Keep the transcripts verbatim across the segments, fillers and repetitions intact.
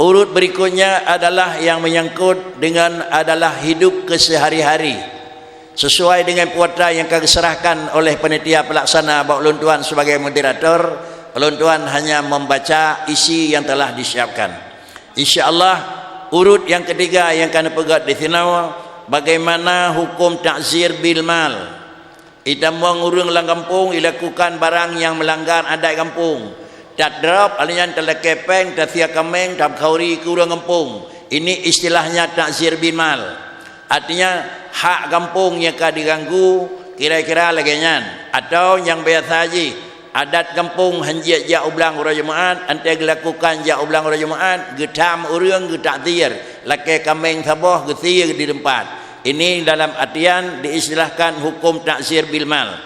Urut berikutnya adalah yang menyangkut dengan adalah hidup kesehari-hari. Sesuai dengan kuota yang ka diserahkan oleh panitia pelaksana bak ulôn tuan sebagai moderator, ulôn tuan hanya membaca isi yang telah disiapkan. Insya Allah, urut yang ketiga yang ka neupeugét di sinoe, bagaimana hukum takzir bil mal. Itamong ureuëng lam gampông ilakukan barang nyang meulanggar adat gampông. Tadrop, alèh nyan talakée péng, tasia kaméng, tabkhauri keu ureuëng gampông. Ini istilahnya takzir bil mal. Artinya, hak gampông nyang ka diganggu, kira-kira lagée nyan. Atau nyang biasa jih, adat gampông hanjeuet jak u blang uroe Jumaat, 'oh watée geulakukan jak u blang uroe Jumaat, geutam ureuëng geutakzir, lakée kaméng saboh geusie di teumpat. Ini dalam artian diistilahkan hukum takzir bil mal.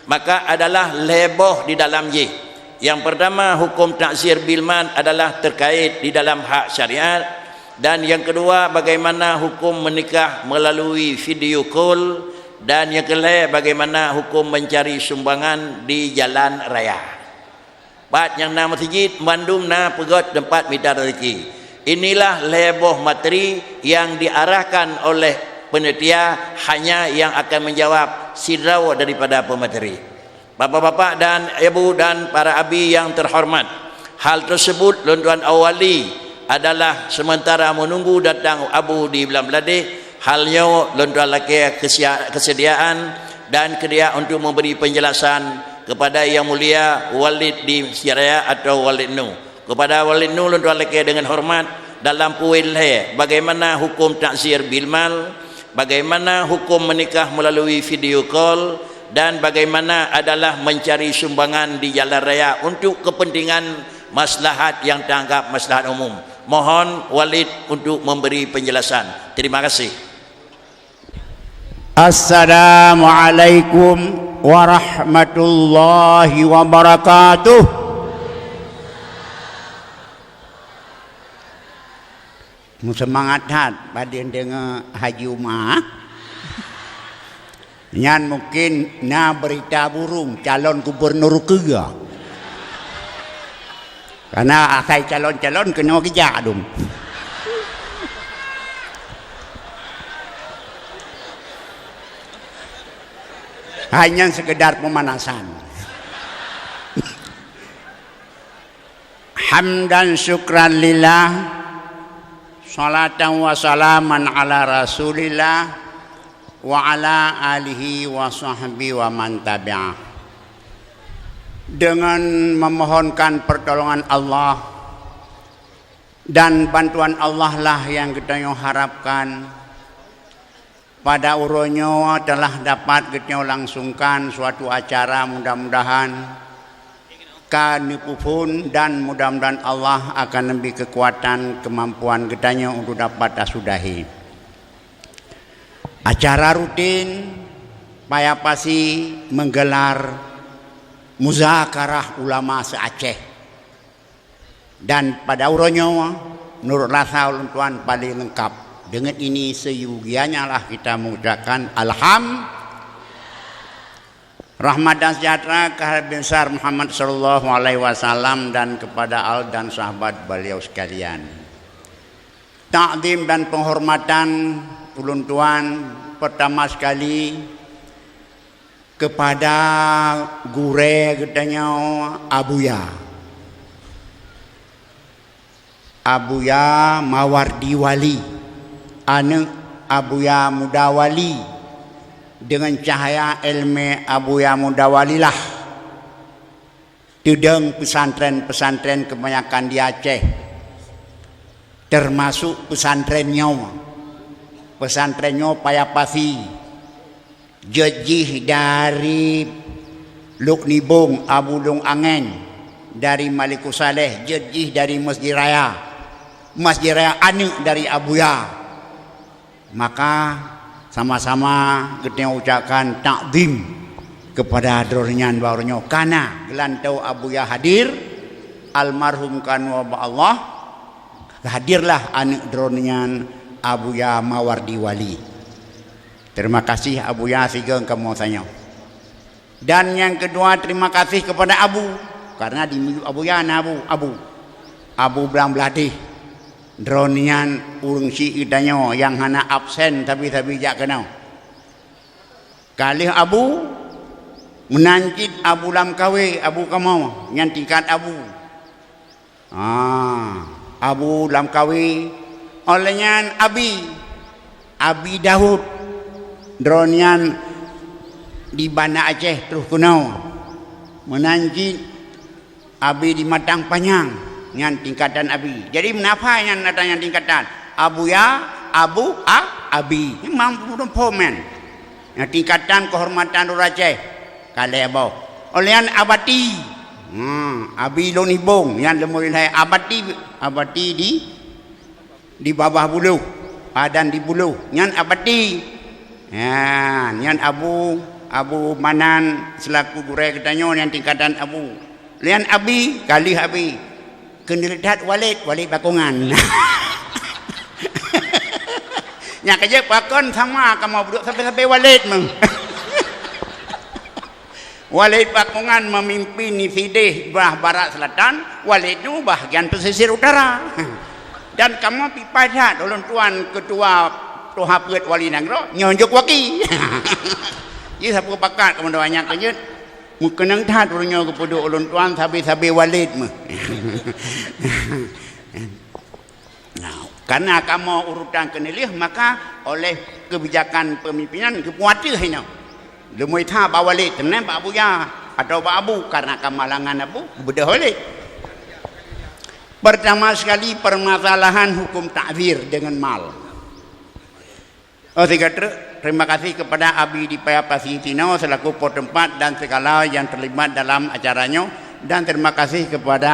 Maka adalah lhée boh di dalam jih. Yang pertama, hukum takzir bil mal adalah terkait di dalam hak syariat, dan yang kedua, bagaimana hukum menikah melalui video call, dan yang kelhée, bagaimana hukum mencari sumbangan di jalan raya. Pat nyang na meuseujid, mandum na peugét teumpat mita rezeki. Inilah lhée boh materi yang diarahkan oleh panitia, hanya yang akan menjawab sidroe daripada pemateri. Bapak-bapak dan ibu dan para abi yang terhormat, hal tersebut lôn tuan awali adalah sementara menunggu datang Abu di Blang Bladeh. Hal nyoe lôn tuan lakée kesia-, kesediaan dan keudiak untuk memberi penjelasan kepada Yang Mulia Walid di Mesjid Raya atau Walid Nu. Kepada Walid Nu lôn tuan lakée dengan hormat dalam poin lhée, bagaimana hukum takzir bil mal, bagaimana hukum menikah melalui video call, dan bagaimana adalah mencari sumbangan di jalan raya untuk kepentingan maslahat yang tanggap maslahat umum. Mohon Walid untuk memberi penjelasan. Terima kasih. Assalamualaikum warahmatullahi wabarakatuh. Meuseumangat that padub deungoe Haji Uma. Nyan mungken na beurita burông calon gubernur keue. Karena asai calon-calon keunoe geujak dum. Hai nyan sekedar pemanasan. Hamdan syukran lillah, salatan wa salaman ala Rasulillah, wa ala alihi wa sahbihi wa man tabi'ah. Dengan memohonkan pertolongan Allah dan bantuan Allah lah yang geutanyoe harapkan. Pada uroe nyoe telah dapat geutanyoe langsungkan suatu acara, mudah-mudahan ka neupeuphon dan mudah-mudahan Allah akan neubri keukuatan keumampuan geutanyoe untuk dapat tasudahi. Acara rutin Paya Pasi menggelar muzakarah ulama se-Aceh. Dan pada uroe nyoe, menurut rasa ulôn tuan paling lengkap. Dengan ini seuyogianya lah kita mengucapkan alham-, rahmat dan sejahtera keu Nabi besar Muhammad sallallahu alaihi wasallam dan kepada al dan sahabat beliau sekalian. Takzim dan penghormatan ulôn tuan pertama sekali kepada gurée geutanyoe Abuya. Abuya Mawardi Wali, aneuëk Abuya Muda Wali, dengan cahaya ilmu Abuya Muda Wali lah teudong pesantren-pesantren kebanyakan di Aceh, termasuk pesantren nyoe. Pesantren nyoe Paya Pasi, jeuet jih dari Luk Nibong, Abu Lung Angén, dari Malikussaleh, jeuet jih dari Masjid Raya. Masjid Raya aneuëk dari Abuya. Maka sama-sama geutanyoe ucapkan takzim kepada droeneuh nyan bak uroe nyoe. Kana geulantoe Abuya hadir, almarhum ka neuwoe bak Allah, hadirlah aneuëk droeneuh nyan Abuya Mawardi Wali. Terima kasih Abuya sigoe kamoe tanyoe. Dan nyang keudua, terima kasih kepada Abu, karena di miyueb Abuya na Abu, Abu, Abu Blang Bladeh. Droeneuh nyan ureuëng syiek geutanyoe nyang hana absen sabe-sabe jak keunoe. Ka lheueh Abu, meunan cit Abu Lamkawe, Abu kamoe, nyan tingkat Abu. Ah, Abu Lamkawe, óh lheueh nyan Abi, Abi Daud. Droeneuh nyan di Banda Aceh troh keunoe. Meunan cit Abi di Matang Panyang, nyan tingkatan Abi. Jadi, meunafa nyan ata nyang tingkatan? Abuya, Abu, A, Abi. Nyan mampu dong pomen. Nyan tingkatan kehormatan ureuëng Aceh. Ka lheueh boh. Óh lheueh nyan Abati. Hmm, Abi Lôn Ibong, nyan leumoi lhée Abati, Abati di di babah buloh, padan di buloh, nyan Abati. Nyan, nyan Abu, Abu Manan selaku gurée geutanyoe nyan tingkatan Abu. Nyan Abi, ka lheueh Abi. Keuneuk that Walid, Walid Bakongan. Nyang keujeuet pakon sama kamoe buduek sabe-sabe Walid meuh. Walid Bakongan memimpin sideh bah barat selatan, Walid nyoe bahagian pesisir utara. Dan kamoe pih paih that ulôn tuan ketua tuha peuet wali nanggroe, nyoe jok waki. Ji sapeue pakat kamoe doa nyang keujeuet. Meukeunong that uroe nyoe geupeuduek ulôn tuan sabe-sabe Walid meuh. Nah, karena kamoe urutan keuneulheueh, maka oleh kebijakan pemimpinan geupeuateueh inoe. Leumoi that bak Walid, teungoh bak Abuya atau bak Abu, karena kamoe halangan Abu, beudôh Walid. Pertama sekali, permasalahan hukum takzir dengan mal. Oh, siga treuk, terima kasih kepada Abi di Paya Pasi Tino selaku po teumpat dan segala yang terlibat dalam acara nyoe, dan terima kasih kepada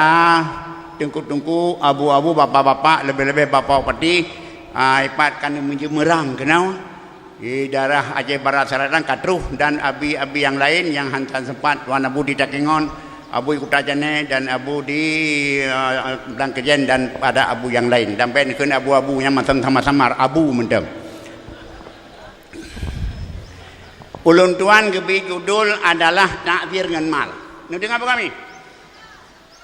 teungku-teungku, abu-abu, bapak-bapak, lebih-lebih Bapak Bupati, ah, ipat kami meujeumeurang keunoe di daerah Aceh Barat Selatan ka troh, dan abi-abi nyang laén nyang hana sempat, Tuan Abu di Takengon, Abu Kuta Jane dan Abu di, eh, Blangkejen dan pada abu nyang laén. Dan ben kheun abu-abu nyang mantong samar-samar, abu mantong. Ulôn tuan geubri judul adalah takzir ngon mal. Neudeungoe bak kami.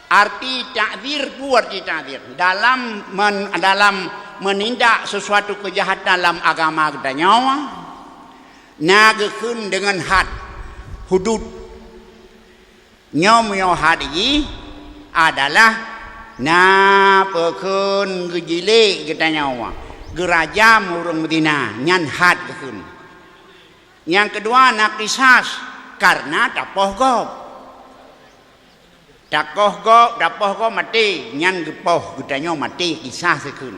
Arti takzir, peue arti takzir? Dalam men-, dalam meunindak sesuatu keujahatan lam agama geutanyoe, na geukheun deungon had, hudud. Nyoe meunyoe had jih adalah na peukheun geujilek geutanyoe, geurajam ureuëng meuzina, nyan had geukheun. Nyang keudua na kisas, kareuna tapoh gob. Takoh gob, tapoh gob maté, nyan geupoh geutanyoe maté, kisas geukheun.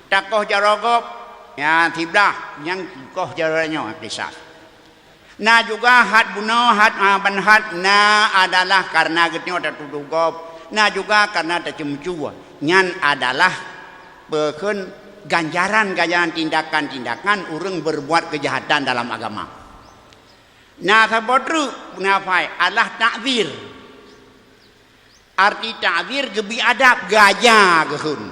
Takoh jaroe gob, nyan siblah, nyan geukoh jaroe nyoe, kisas. Na juga had bunoe, had, ah, ban had na adalah kareuna geutanyoe tatutoh gob, na juga kareuna taceumeue. Nyan adalah peukheun ganjaran-ganjaran tindakan-tindakan ureuëng berbuat kejahatan dalam agama. Na saboh treuk peunafai adalah takzir. Arti takzir geubri adab, geuaja geukheun.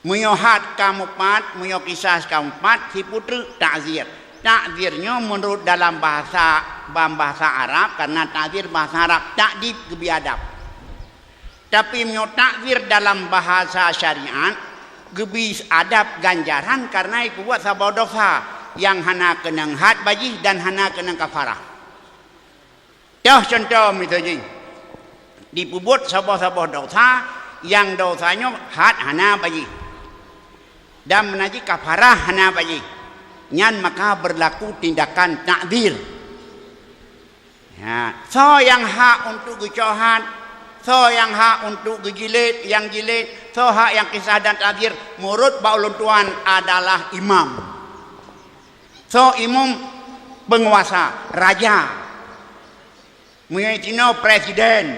Meunyoe had ka mupat, meunyoe kisas ka mupat, sipeue treuk takzir. Takzir nyoe meunurot dalam bahasa, bang bahasa Arab, kareuna takzir bahasa Arab, takdib geubri adab. Tapi meunyoe takzir dalam bahasa syariat, geubri adab ganjaran kareuna ipeubuet saboh dosa nyang hana keunong had bajih dan hana keunong kafarah. Toh cuntoh miseue jih, dipeubuet saboh-saboh dosa, nyang dosa nyoe had hana bajih, dan meunan jih kafarah hana bajih, nyan maka berlaku tindakan takzir. Ya, soe nyang hak untuk geucok had, soe nyang hak untuk geujilek, nyang jilek, soe hak nyang kisas dan takzir, meunurot bak ulôn tuan adalah imam. Soe imum? Peunguasa, raja. Meunyoe inoe presiden,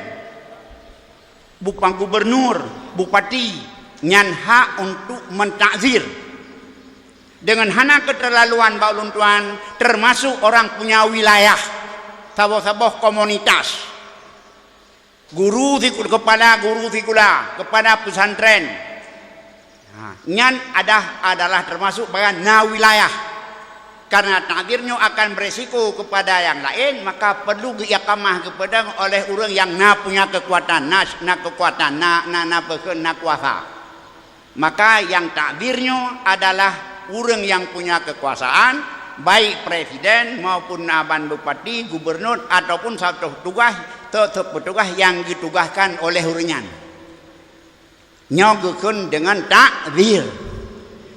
bukan gubernur, bupati, nyan hak untuk mentakzir. Dengan hana keterlaluan bak ulôn tuan, termasuk orang punya wilayah, saboh-saboh komunitas. Guru sikul-, kepala guru sikula, kepala pesantren. Ha, nyan adah-, adalah termasuk bagian na wilayah. Karena takzir nyoe akan beresiko kepada nyang laén, maka perlu geuikamah geupeudong oleh ureuëng nyang na punya kekuatan, na, na kekuatan, na, na, na peukheun, na kuasa. Maka nyang takzir nyoe adalah ureuëng nyang punya kekuasaan, baik presiden maupun aban bupati, gubernur ataupun saboh tugaih, saboh petugas nyang geutugaskan oleh ureuëng nyan. Nyoe geukheun deungon takzir.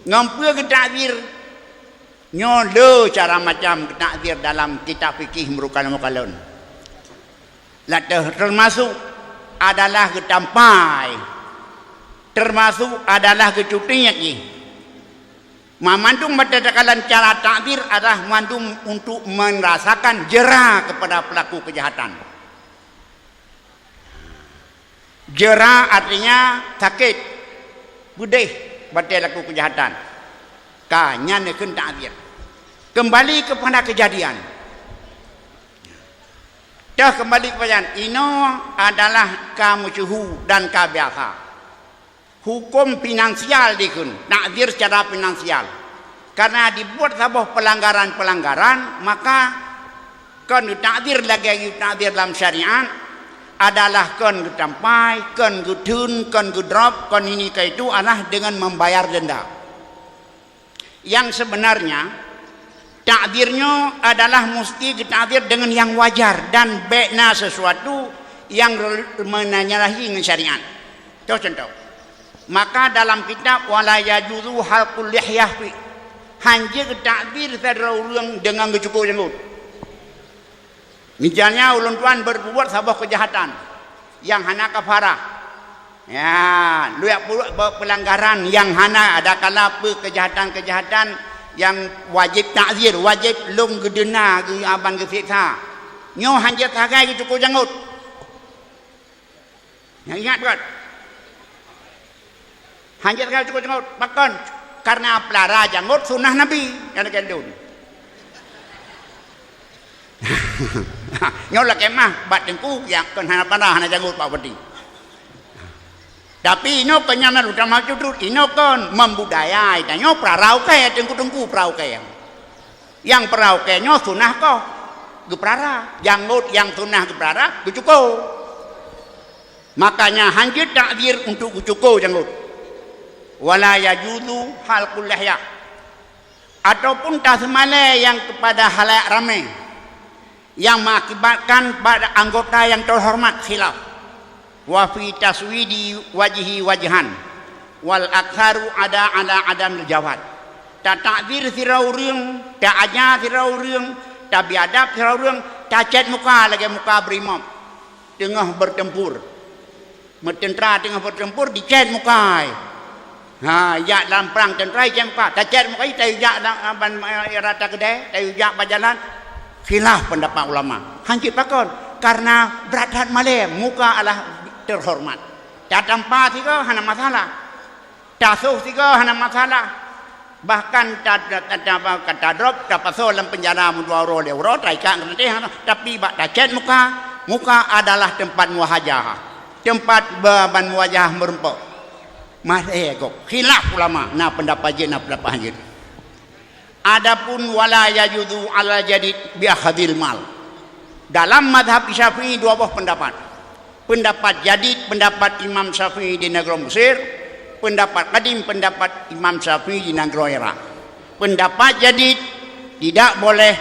Ngon peue geutakzir? Nyoe le cara macam geutakzir dalam kitab fikih Murukal Mukalon. Lateuh teumasuk adalah geutampai, teumasuk adalah geucutiek jih. Mamandum bak takalon cara takzir adalah mandum untuk merasakan jera kepada pelaku kejahatan. Jera artinya sakét, peudeh, bak pelaku kejahatan. Ka nyan neukheun takzir. Kembali kepada kejadian. Dah kembali kepada inoe adalah ka meusyeuhu dan ka biasa. Huköm finansial dikheun, takzir secara finansial. Karena dibuat saboh pelanggaran-pelanggaran, maka kon takzir lagée takzir dalam syariat adalah kon geutampai, kon geutheun, kon geudrop, kon ini ke itu adalah dengan membayar denda. Yang sebenarnya, takzir nyoe adalah musti geutakzir dengan yang wajar dan bék na sesuatu yang re-, menyalahi ngon syariat. Toh contoh. Maka dalam kitab wala yajuzu halqul lihyah fi, hanjeuet geutakzir sidroe ureuëng dengan geucuko janggot. Misalnya ulôn tuan berbuat saboh kejahatan nyang hana kafarah. Ya, luyak puluk be-, pelanggaran nyang hana ada kala pe kejahatan-kejahatan nyang wajib takzir, wajib lôn geudeuna geu-, aban geuseksa. Nyoe hanjeuet sagai geucuko janggot. Nyang ingat bukan? Hanjeuet sagai cuko janggot. Pakon? Karena pelara janggot sunnah Nabi. Nyang lagée lôn. Nyoe lakée mah bak teungku nyang kon hana pelara, hana janggot bak peti. Tapi inoe kon nyan utama cudut, inoe kon membudayai tanyoe pelara ukée, teungku-teungku pelara ukée. Nyang pelara ukée nyoe sunnah koh geupelara, janggot nyang sunnah geupelara geucuko. Makanya hanjeuet takzir untuk geucuko janggot. Wala yajuzu halqul lihyah. Ataupun taseumalée nyang kepada halayak ramé, nyang mengakibatkan pada anggota nyang terhormat khilaf. Wa fi taswidi wajhi wajhan, wal aktsaru ada ala adamil jawaz. Tatakzir sidroe ureuëng, taaja sidroe ureuëng, tabiadab sidroe ureuëng, tacét muka lagée muka beurimöb teungoh beuteumpur. Meuteuntra teungoh beuteumpur, dicét muka. Ha, jak lam prang teuntra, dicét muka. Tacét muka, tayue jak lam, ban, eh, rata keudée, tayue jak bak jalan. Khilaf pendapat ulama. Hanjeuet pakon? Karena brat that malée, muka adalah terhormat. Tatampa sigoe hana masalah. Tasoh sigoe hana masalah. Bahkan ta-, ta-, ta-, ta-, apa, ka tadrop, tapasoe lam penjara meudua uroe lhée uroe, taikat ngon teuntée, tapi bak tacét muka, muka adalah tempat muwajahah, tempat ba-, ban muwajahah meurumpok. Maté gob. Khilaf ulama, na pendapat jeuet, na pendapat hanjeuet. Adapun wala yajuzu ala jadid bi akhdil mal. Dalam mazhab Syafi'i dua boh pendapat. Pendapat jadid, pendapat Imam Syafi'i di nanggroe Mesir, pendapat kadim, pendapat Imam Syafi'i di nanggroe Irak. Pendapat jadid tidak boleh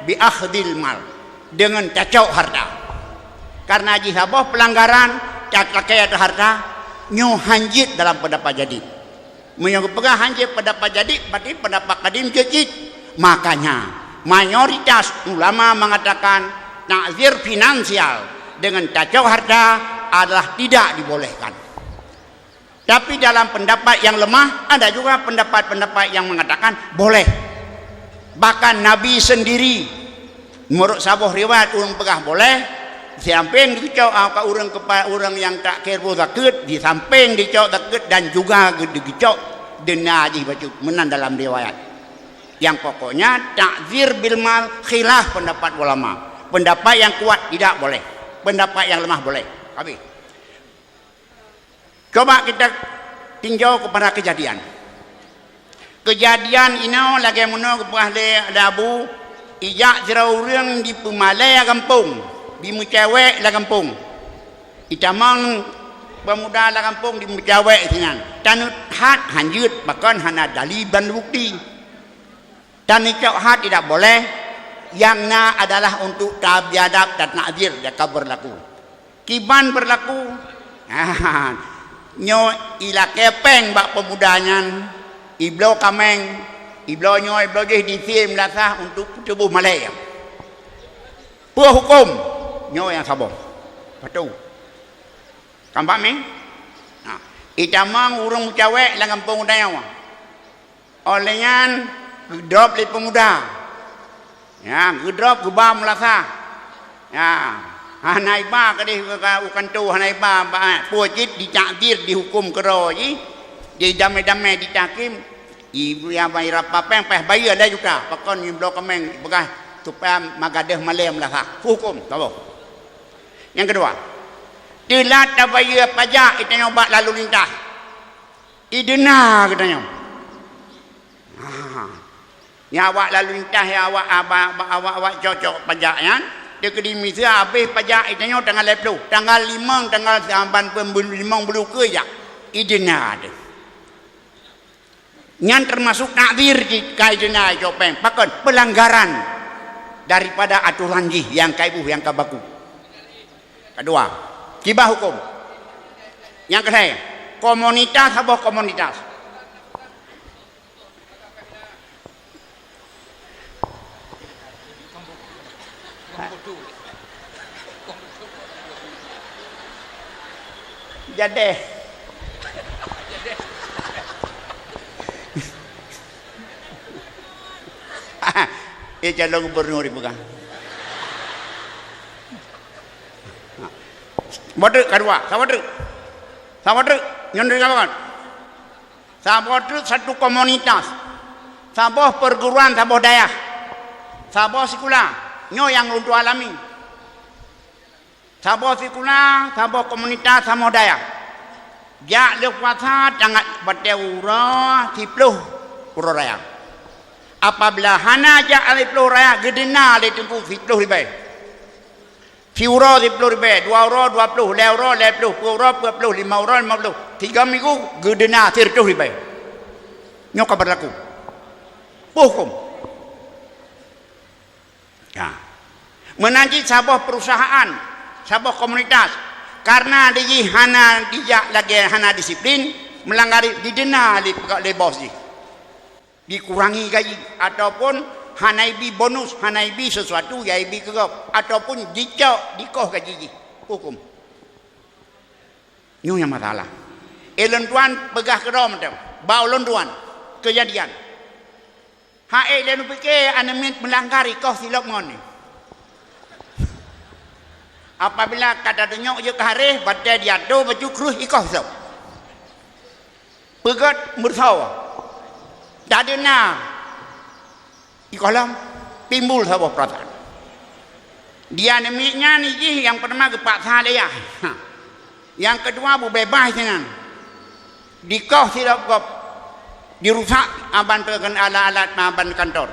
bi akhdil mal, dengan tacok harta. Karena jih saboh pelanggaran, takalakée harta, nyoe hanjeuet dalam pendapat jadid. Meunyoe geupeugah hanjeuet pendapat jadid, berarti pendapat kadim jeuet cit. Makanya, mayoritas ulama mengatakan takzir finansial dengan tacok harta adalah tidak dibolehkan. Tapi dalam pendapat yang lemah, ada juga pendapat-pendapat yang mengatakan boleh. Bahkan Nabi sendiri Meunurot saboh riwayat ureuëng peugah boleh, di sampéng geucok, ah, ka ureuëng keupa-, ureuëng nyang tak keu zakeuet, di sampéng dicok zakeuet dan juga geu-, geucok deuna jih bacut, meunan dalam riwayat. Nyang pokoknya, takzir bil mal khilaf pendapat ulama. Pendapat yang kuat tidak boleh, pendapat yang lemah boleh. Habis. Coba kita tinjau kepada kejadian. Kejadian inoe lagée meunoe geupeugah lé Abu, ijak sidroe ureuëng jipeumalée lam gampông, jimeucewek lam gampông. Itamong Pemuda lam gampông di Meucawek sinan. Taneuk that hanjeuet, pakon hana dali ban bukti. Taneuk cok hat tidak boleh. Nyang na adalah untuk tabiadab dan takzir, dia ka berlaku. Kiban berlaku. Nyoe ilakée péng bak pemuda nyan, ibloe kaméng, ibloe nyoe, ibloe jih di sie meulasah untuk peutuboh malée. Peue huköm? Nyoe nyang saboh. Patu. Kampak mé? Nah, itamong ureuëng Meucawek lam gampông geutanyoe. Óh lheueh nyan geudrop lé peumuda. Ya, geudrop geuba meulasah. Ya, hana iba keudeh u kanto, hana iba, ba, peue cit ditakzir, dihuköm keudroe jih, didamé-damé, ditahkim, i, ya, bai rapa péng, péh bayeue lhée juta, pakon nibloe kaméng, peugah supaya magadeuh malée meulasah. Huköm, saboh. Nyang keudua, teulat tabayeue pajak geutanyoe bak lalu lintas. Ideuna geutanyoe. Ha. Nyang awak lalu lintas, nyang awak, aba-, aba-, awak-awak cok-cok pajak nyan, teukeudi miseue habéh pajak geutanyoe tanggal lhée ploh, tanggal limong, tanggal saban peuet limong buluh keue jak. Ideuna teuh. Nyan teumasuk takzir jih, ka ideuna cok péng. Pakon? Peulanggaran daripada atoran jih nyang ka iboh, nyang ka baku. Keudua, kiban huköm. Nyang keulhée, komunitas saboh komunitas. Jadi. Eh, calon gubernur ipeugah. Saboh treuk, keudua, saboh treuk. Saboh treuk, nyan dari kawan. Saboh treuk satu komunitas. Saboh perguruan, saboh dayah. Saboh sikula. Nyoe nyang lôn tualami. Saboh sikula, saboh komunitas, saboh dayah. Jak lheueh puasa, tangat batée uroe siploh uroe raya. Apabila hana jak lheueh siploh raya, geudeuna lé teungku siploh ribée. Siuroe siploh ribée, dua uroe dua ploh, lhée uroe lhée ploh, peuet uroe peuet ploh, lima uroe lima ploh, tiga minggu geudeuna sireutôh ribée. Nyoe ka berlaku. Peue huköm? Ya. Meunan cit saboh perusahaan, saboh komunitas, karena di jih hana dijak lagée, hana disiplin, meulanggar, dideuna lé, lé bos jih. Dikurangi gaji, ataupun hana ibi bonus, hana ibi sesuatu nyang ibi keu gob, ataupun dicok, dikoh gaji jih. Huköm. Nyoe nyang masalah. Eh, lôn tuan peugah keudroe mantong. Bak ulôn tuan, keujadian. Hai, lôn pike aneuk miet meulanggar, ikoh silop ngon nyoe. Apabila ka tatunyok jeuet keu hareh, batée diato baju kruih ikoh silop. Peugét meusawa. Tadeuna. Ikoh lom, timbul saboh peurasaan. Di aneuk miet nyan jih nyang peurtama geupaksa lé yah. Ha. Nyang keudua beubeubaih sinan. Dikoh silop gob. Dirusak aban teukeun alat-alat aban kantor.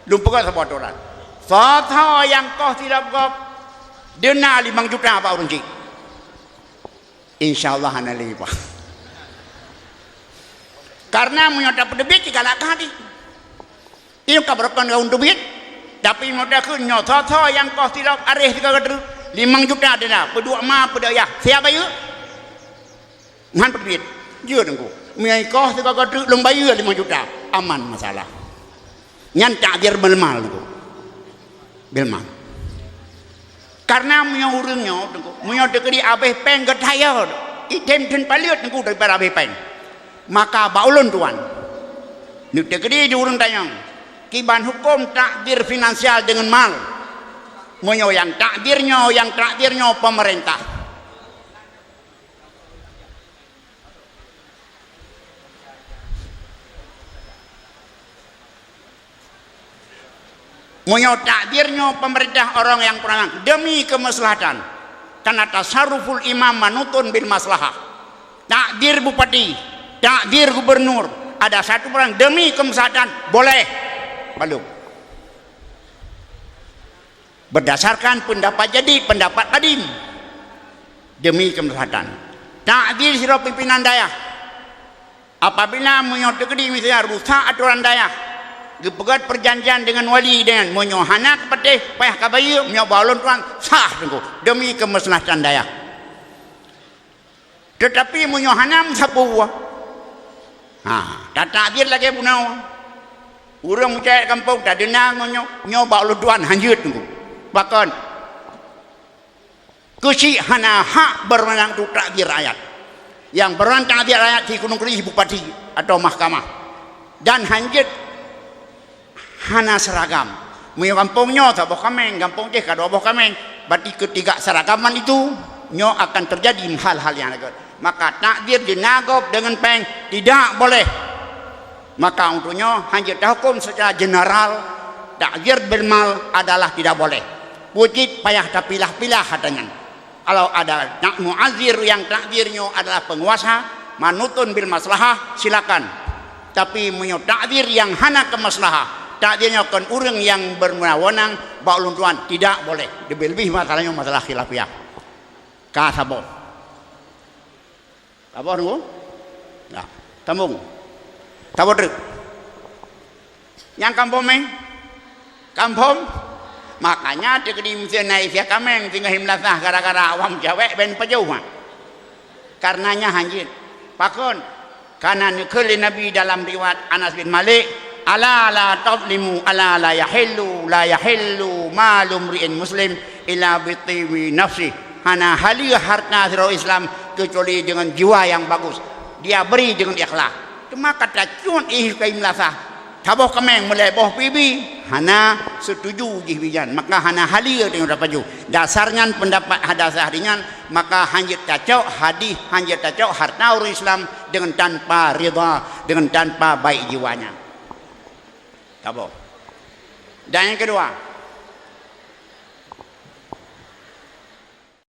Lôn peugét saboh atoran. Soe-soe nyang koh silop gob, deuna limong juta bak ureuëng chik. Insya Allah hana lé bah. Karena meunyoe tapeuteubiet sigalak ka habéh. Nyoe ka beureukan ngon teubiet. Tapi meunyoe takheun nyoe soe-soe nyang koh silop hareh sigoe treuk, limong juta deuna, peuduek ma, peuduek yah. Siap bayeue? Nyan peuteubiet. Jeuet teungku. Meunyoe koh sigoe treuk lôn bayeue limong juta, aman masalah. Nyan takdir bil mal teungku. Bil mal. Karena meunyoe ureuëng nyoe, teungku, meunyoe teukeudi habéh péng geuthayot, idem then paleuet teungku daripada habéh péng. Maka bak ulôn tuan, neuteukeudi di ureuëng tanyong, kiban huköm takdir finansial deungon mal. Meunyoe nyang takdir nyoe, nyang takdir nyoe pemerintah. Meunyoe takdir nyoe pemerintah orang yang kurang demi kemaslahatan, karena tasarruful imam manutun bil maslahah. Takdir bupati, takdir gubernur, ada satu orang demi kemaslahatan, boleh. Belum. Berdasarkan pendapat jadid, pendapat kadim. Demi kemaslahatan. Takzir sidroe pimpinan dayah. Apabila meunyoe teukeudi misalnya rusak aturan dayah, geupeugét perjanjian dengan wali dengan meunyoe hana keupatéh payah kabayeue, meunyoe bak ulôn tuan sah teungku demi keumaslahatan dayah. Teutapi meunyoe hana meusapeue, ha, tatakzir lagée bunoe. Ureuëng meucayat gampông tadeunang ngon nyoe, nyoe bak ulôn tuan hanjeuet teungku. Pakon? Keuchik hana hak berwenang untuk takzir rakyat. Yang berwenang takzir rakyat di Gunung Keudeh bupati atau mahkamah. Dan hanjeuet hana seragam. Meunyoe gampông nyoe saboh kaméng, gampông jéh ka dua boh kaméng, berarti ketidakseragamman itu nyoe akan terjadi hal-hal yang lagée. Maka takzir deunagôb deungon péng tidak boleh. Maka untuk nyoe hanjeuet tahukum secara general takzir bil mal adalah tidak boleh. Peue cit payah tapilah-pilah hata nyan. Kalau ada nak muazir yang takzir nyoe adalah penguasa, manutun bil maslahah, silakan. Tapi meunyoe takzir yang hana keumaslahah, takzir nyoe kon ureuëng yang berwenang bak ulôn tuan, tidak boleh. Lebih-lebih masalah nyoe masalah khilafiyah. Ka saboh. Saboh teungku? Nah, sambung. Saboh treuk. Nyang kampung meh? Kampung? Makanya teukeudi meusé na isia kaméng singoh imlasah gara-gara awam cawék ben pajoh, ha. Karenanya hanjeuet. Pakon? Karena neukheun lé Nabi dalam riwayat Anas bin Malik, "Ala la tadlimu, ala la yahillu, la yahillu malu mri'in muslim illa bi thibi nafsih." Hana haleue hareuta sidroe Islam keucuali deungon jiwa nyang bagus. Dia beri deungon ikhlas. Teuma ka tacut ih ka imlasah. Saboh kaméng meulée boh pibi, hana setuju jih bijang, maka hana haleue tanyoe tapajoh. Dasar nyan peundapat hadasah dinyan, maka hanjeuet tacok hadih, hanjeuet tacok hareuta ureuëng Islam deungon tanpa ridha, deungon tanpa baik jiwanya. Saboh. Dan yang kedua,